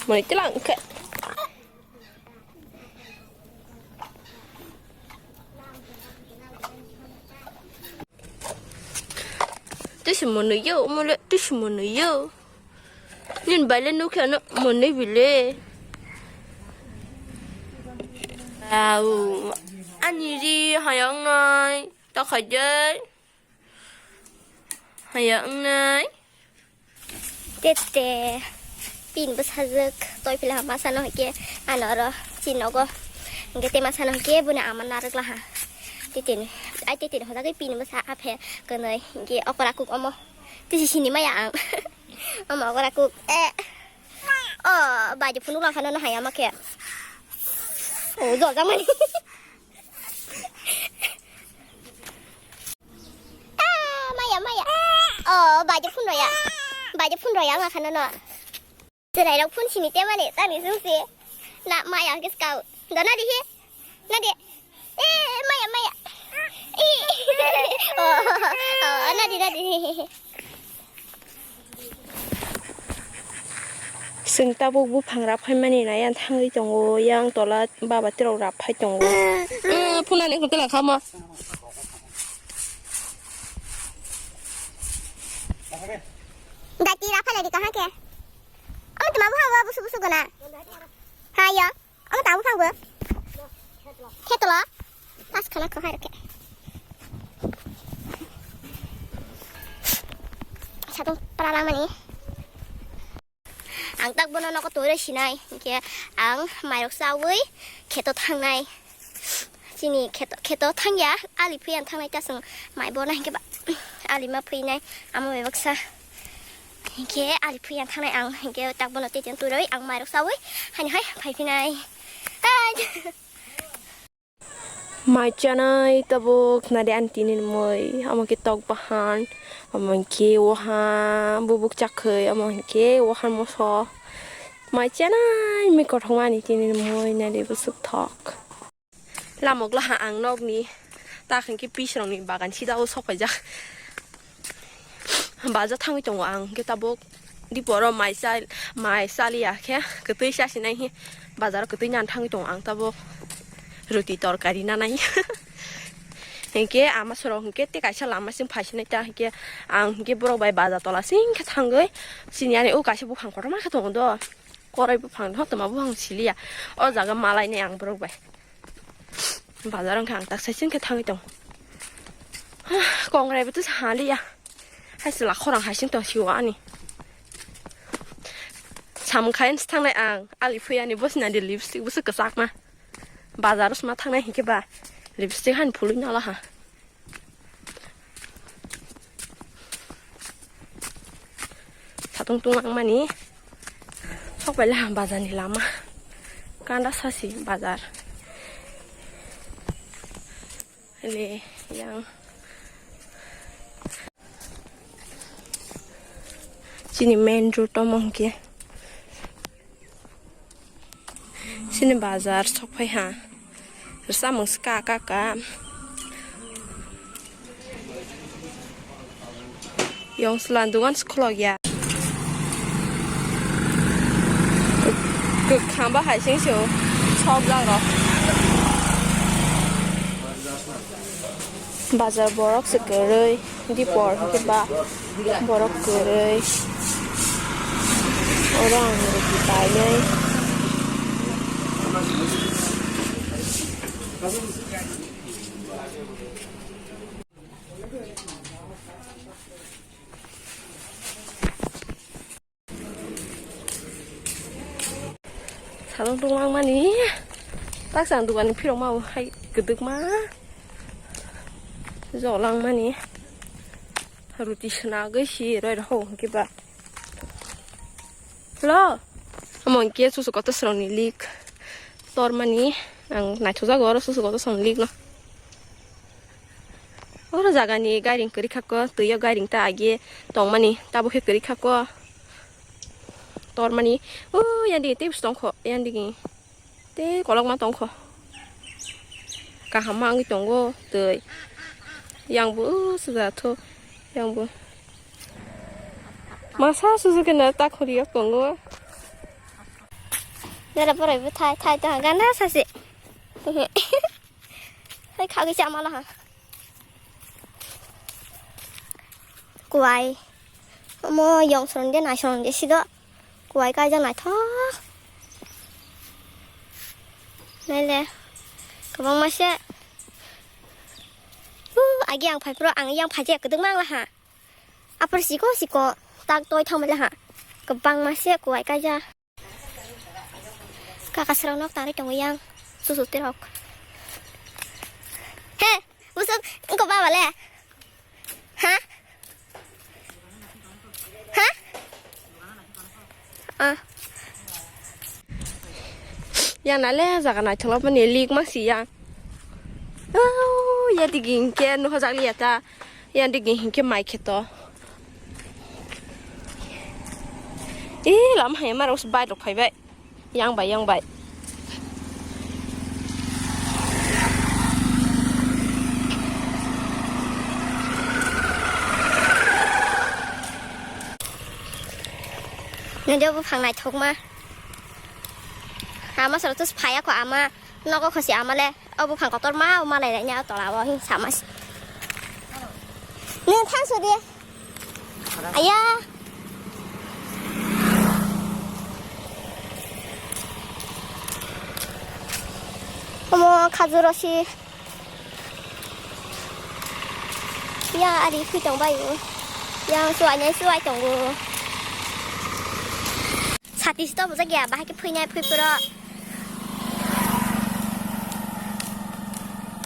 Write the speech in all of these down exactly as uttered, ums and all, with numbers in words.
Mani tilang khe. Tisi mani yo, mole tisi mani yo. Nin baile nukhe ano mani bile. Au. Ani ri hayang nai. Ta khaidai. Haya wngnai. Tete. Pin bwsajwk toi phila masa no hwnkhe ano oro chini nogo. Hwnkhe tei masa no hwnkhe bwni ama narwk laha. Tete ni. Ai tete ni hojagwi pin bwsa aphe kwnwi hwnkhe okora kuk omo. Tisi sini maya ang. Omo okora kuk. Eh. Oh, baji phunuk langkha no haya ma khe. Oh, jol jang mani. Ah, maya, maya. Oh, baje phun raya. Baje phun raya nga khana no. Cherai rok phun sini te mani tani sungsi. Na maya ke skau. Da na di he. Na di. Eh, maya, maya. Eh. Oh, oh, na di, na di. Chwng tabuk buphang rap phaimani nai ang thangwi tongo, yang tola baba tirok rap phai tongo. Eh, phunani hwnkhe tela khama. Dati rap phailai di kaha khe? Omo tma buphang o busu busu gana. Ha ya. Omo tabo phangbo. Khetolo. Pas khana kho hai rokhe. Satung para lamani. Ang tak bono nogo tori sinai. Hingke ang mairok sawi kheto thangnai. Chini kheto, kheto thangya. Ali phuyan thangnai ta chwng mai bono hingke ba. Ali ma phuinai. Amo bai baksa. Hingke ali phuyan thangnai ang. Hingke tak bono teten turoi ang mairok sawi. Hani hai phai phinai. Hai. Mai chanai tabuk nade ani tini mui, omo khe tok bahan, omo khe waha bubuk chakhwi, omo khe waha moso. Mai chanai mui kothoma ani tini mui nade bwswk thok. Lamok laha ang nokni tak hwnkhe pisrokni bagan sida o sok paijak. Baja thangwi tongo ang hwnkhe tabuk. Diporo mai cha-, mai chaliya khe kwtwi chasinai hi bazaro kwtwi nang thangwi tongo ang tabuk. Ruti torkari nanai. Hinkhe ama sorok hinkhe tei kaisa lama sing phaisinai ta hinkhe ang hinkhe borok bai baza tola sing khe thangwi sini ani o kaisa buphang kotorma khe tongo do. Korai buphang no toma buphang siliya. O jaga malainai ang borok bai. Bazar wngkha ang tak saichung khe thangwi tong. Kongrai bo tei haliya. Hai chwla khorang hai sing tong siwa ani. Samung khai thangnai ang ali phui ani bosna di lipstick busu kwchakma. Bazar sma thangnai hinkhe ba lipstick han phului nala ha. Satung tung langmani. Sok bai le ham bazar ni lama. Kanda sasi bazar. Le yang. Chini main road omo hwnkhe. Chini bazar sok phai ha. Samung se ka ka ka. Yong slan dugan se khulok ya. Kwkham ba hai sing se o sok jago. Bazar borok se kwrwi, dipor hwnkhe ba borok kwrwi. Oro ang rwgwi painai. Salong tong langmani. Taksa ang dukan ni phirok ma hai kwdwkma. Jo langmani. Ruti swnagwi si roi rw hwnkhe ba. Hello. Omo hwnkhe susu kotor srokni lik. Tormani ang naithokjago oro susu kotor srokni lik no. Oro jagani gairing kwrwi khakgo, twiyo gairing ta age tongmani, tabukhe kwrwi khakgo. Tormani, o yandigi tei bwswk tongkho, yandigi tei kolokma tongkho. Kaham ma wngwi tongo twi. Yang bo, o, suja tho, yang bo. Masa susu khe na ta khuri yok tongo. Nara borai bo thai thai ta gana sasi. Hai khagwi chama la ha. Kuai. Omo yong sorong de nai sorong de sido. Kuai kaijak naithok. Naile. Kwbangma se. Uh, agi ang phai phuru ang yang phai je kwdwkma ang la ha. Aphuru siko siko tak toi thangmale ha. Kwbangma se kuai kaijak. Kaka srok nok tangri tongo yang. Susu tirok. He, busuk, engko baba le. Ha? Ha? Ah. Yang na le jaga naithok mani lik ma si yang. Oh, ya digi hingke nuhajak liya ta. Yang digi hingke mai kheto. Eh, lama hai maro bike rok phaibai. Yang bai, yang bai. Nini buphang naithokma. Ama sara tus phaya kho ama. Nogo khosi ama le. O buphang kotor ma, o malai laina o tola o hin sama si. Nini thang sudi. Aya. Omo khajuro si. Ya, ari phui tong bai o. Yang suai nai suai tongo. Sati si to bujak ya, bahai ke phui nai phui puro.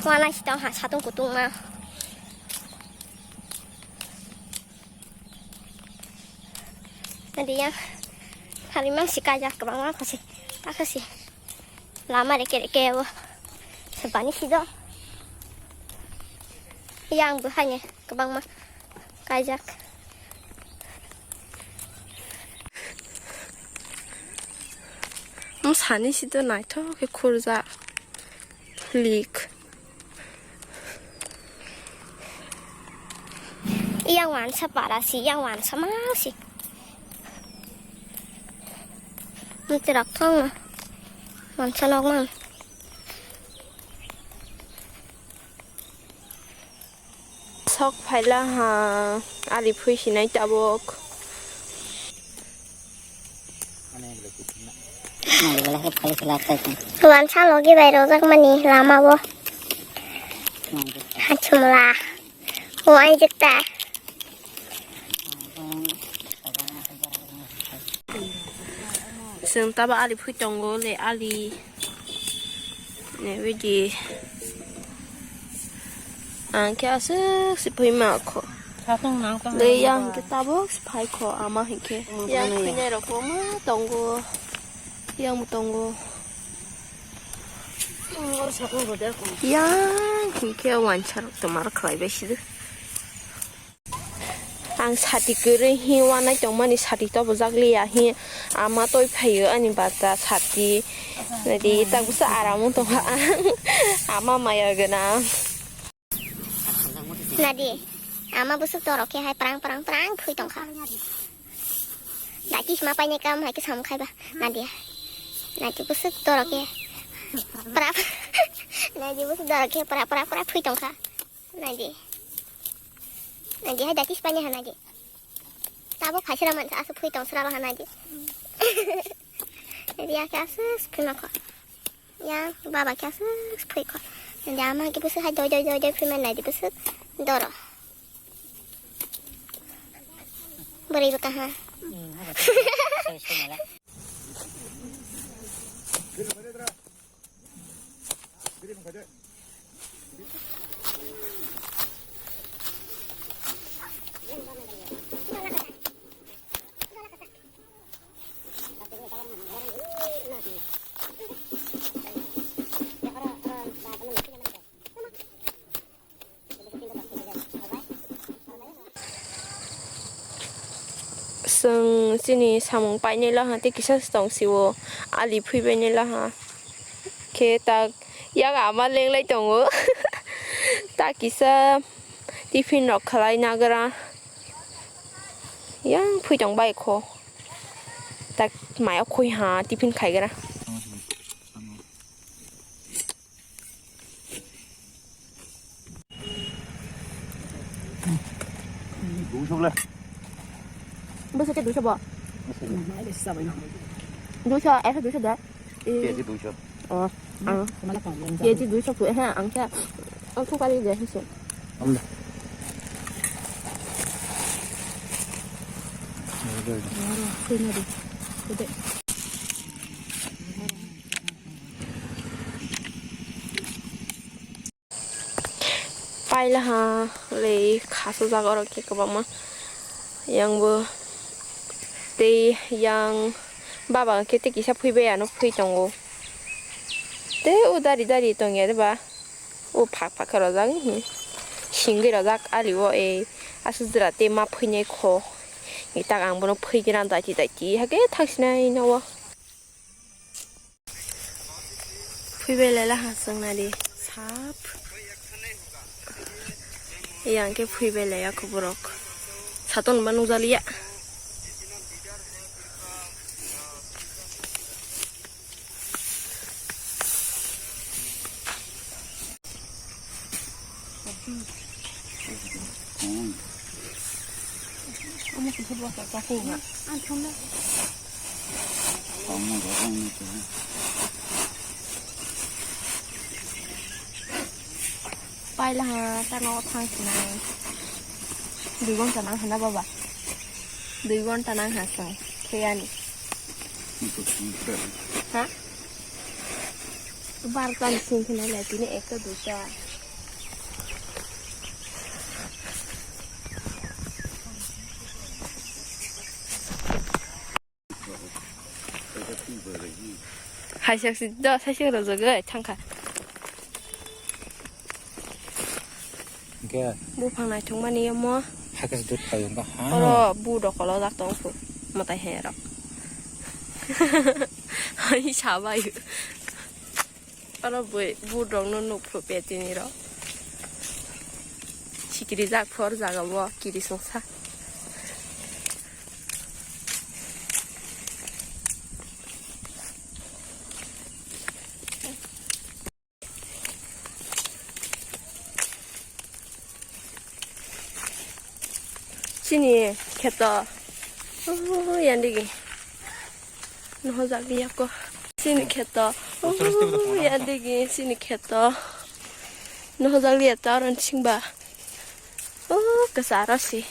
Wanai si tong ha, satung kutung ma. Nadi yang hari mang si kajak kebang ma khosi. Pakha si. Lama reke reke o. Sebani si do. Yang buhanya kebang ma kajak. Sani si do naithok khe khurjak. Lik. Yang wansa para si, yang wansa ma si. Mutirak thong wansa nok man. Sok phaila ha, ali phui sinai tabuk. Wansa logi bai rojak mani lama bo. Hachumla. O ai jikta. Chwng tabo ali phui tongo le ali. Nebidi. Ang khe aswk si phui ma kho. Satung nang tong. Le yang khe tabuk si phai kho ama hinkhe. Yang khinai rok ma tongo. Yang tongo. Yang hinkhe wansa rok tongma rok khlai bai si. Ang sati kwrwi hi wanai tongmani sati tobojak liya hi ama toi phaio ani bata sati nadi tak busa aram wng tongkha ang ama maya gwnang. Nadi ama busuk dorok khe hai prang prang prang phui tongkha. Dati sma paine kam hai khe samung khaiba nadi nadi busuk dorok khe pra nadi busuk dorok khe pra pra pra phui tongkha. Naidi. Naidi hai dati spani ha naidi. Tabo phaisra mansa aswk phui tong sralo ha naidi. Naidi ya khe aswk phui ma kho. Ya baba khe aswk phui kho. Naidi ama khe bwswk hai doi doi doi doi phui man naidi bwswk doro. Bwrwi bwkha ha. Chwng chini samung painai laha tei kisa se tong sio ali phuibainai laha khe tak yak ama lenglai tongo tak kisa tiffin rok khlai nagra yang phui tong bai kho tak maya khui ha tiffin khaigra. Duiso bole. Bwswk khe duiso bo? Duiso, ekso duiso da. Keji duiso. Oh, ang. Keji duiso tu, eh, ang khe. Ang thung kali je, hisu. Amda. Paila ha, le khasajak oro khe kwbangma. Yang bo tei yang baba khe tei kisa phui bai ano phui tongo. Tei o dari dari tongya de ba. O phak phak khe rojak, hmm. Singwi rojak ali o, ei aswk jwra tei ma phuinai kho. Ni tak ang bono phuigwna daiti daiti hake thaksinai no o. Phuibai laila ha chwng nadi sap. Yang khe phuibai laiya kho borok. Satung ba nukjaliya. Paila ha, tamo thang sinai. Dui ghonta nang hana baba. Dui ghonta nang ha chwng kheyani. Ha? Barta ni sing khna le tini ekta duita. Haisak si do, saisik rojak oi thangkha. Hingke. Buphang naithok mani omo. Hakhe se dut paiyung ba, ha? Oro bu rok kolojak tong phu, mwtai hai rok. Hai sabai. Oro bui bu rok no nuk phu pe tini rok. Sikiri jak phor jaga bo kiri sungsa. Chini kheto, oh, yandigi. Nohojak liya ko. Chini kheto, oh, yandigi, chini kheto. Nohojak liya ta oro singba. Oh, kwcharo si.